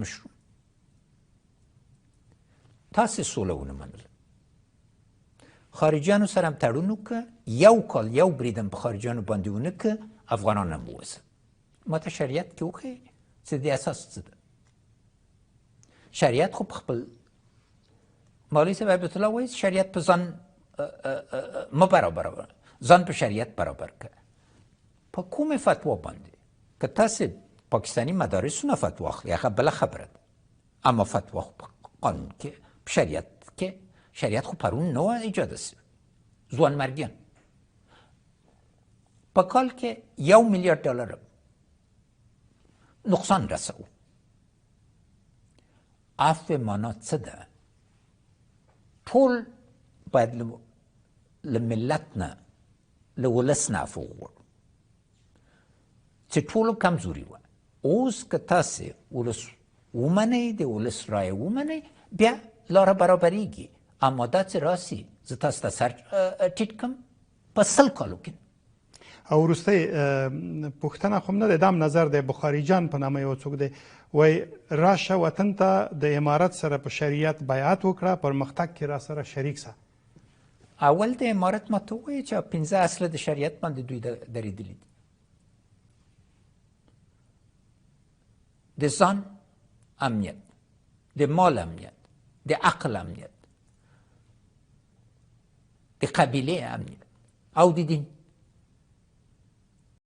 مشر تاسې سوله ونه منله، خارجیانو سره هم تړون وکړه، یو کال یو برید هم په خارجیانو باندې ونه کړه، افغانان هم ووځل. ما ته شریعت کې وښیې چې د اساس څه ده. شریعت خو په خپل مولوي صاحب هیبت الله وایي شریعت په ځان مه برابروه، ځان په شریعت برابر کړه. په کومې فتوا باندې که تاسې پاکستاني مدارسو نه فتوا اخلي هغه بله خبره ده، اما فتوا خو په قانون کې په شریعت کې، شریعت خو پرون نه وه ایجاد سوی. ځوانمرګیان په کال کې 1 میلیارد ډالر نقصان رسوو. عفو معنا څه ده؟ ټول باید له ملت نه، له ولس نه عفو وغواړو چې ټولو کمزوري وه. اوس که تاسې ولس ومنئ، د ولس رایه ومنئ، بیا لاره برابرېږي. اما دا چې راسي زه تاسو ته سر ټیټ کم، په 100 کالو کې. او وروستۍ پوښتنه خو نه ده، دام نظر دی، بخاري جان په نامه یو څوک دی، وای راشه وطن ته، د امارت سره په شریعت بیعت وکړه، پرمختګ کې را سره شریک سه. اول د امارت ما ته ووایي چې پنځه اصله د شریعت باندې دوی درېدلي دي: د ځان امنیت، د مال امنیت، د عقل امنیت، د قبیلې امنیت او د دین.